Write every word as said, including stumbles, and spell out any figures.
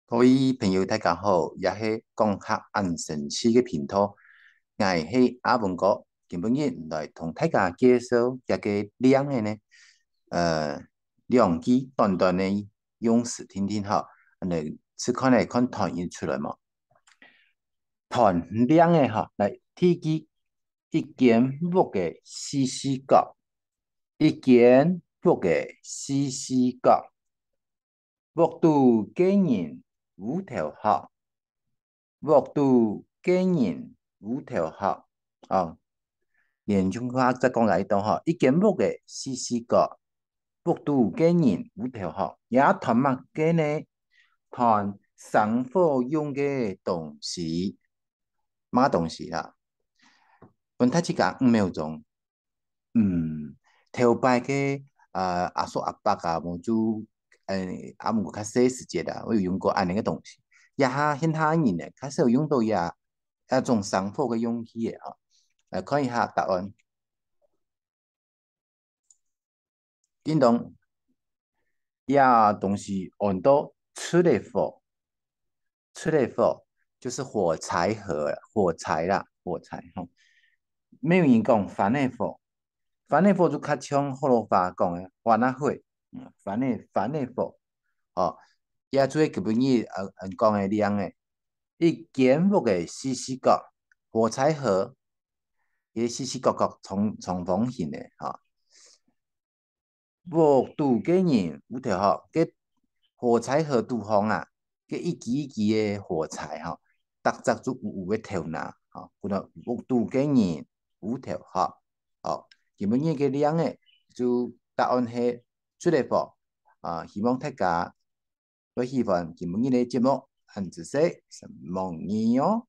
各位朋友，大家好，這係講客恁生趣个頻道，𠊎係阿文哥，今晡日來同大家介紹這个令仔呢，呃，兩句短短个用詞定定吼，恁仔試看仔看揣得出來無？揣令仔吼，來，第一句，一間屋个四四角，一間屋个四四角。 屋肚个人烏頭殼，屋肚个人烏頭殼。哦，連續下再講來一段吼，一間屋个四四角，屋肚个人烏頭殼。這揣麼个呢？揣生火用个東西，麼東西啦？分大自家五秒鐘。 嗯，頭擺个，呃，阿叔阿伯啊，無就，呃，啊，毋過較細時節啊，𠊎有用過恁仔个東西。這下現下人呢，較少用到這，這種生火个用具仔啊。來看一下答案。叮咚，這東西安到出仔火， 出仔火，就是火柴盒，火柴啦，火柴吼。乜有人講番仔火，番仔火就較像學老話講个番仔火，嗯，番仔，番仔火。哦，這就係今晡日，呃，講个令仔，一間屋个四四角，火柴盒，佢四四角角長，長方形个，吼。 屋肚个人烏頭殼，該火柴盒肚項啊，該一支一支个火柴吼，逐隻就烏烏个頭那，吼，故所屋肚个人烏頭殼。哦，今晡日个令仔就答案係出仔火。啊，希望大家會喜歡今晡日个節目，恁仔細，承蒙你哦。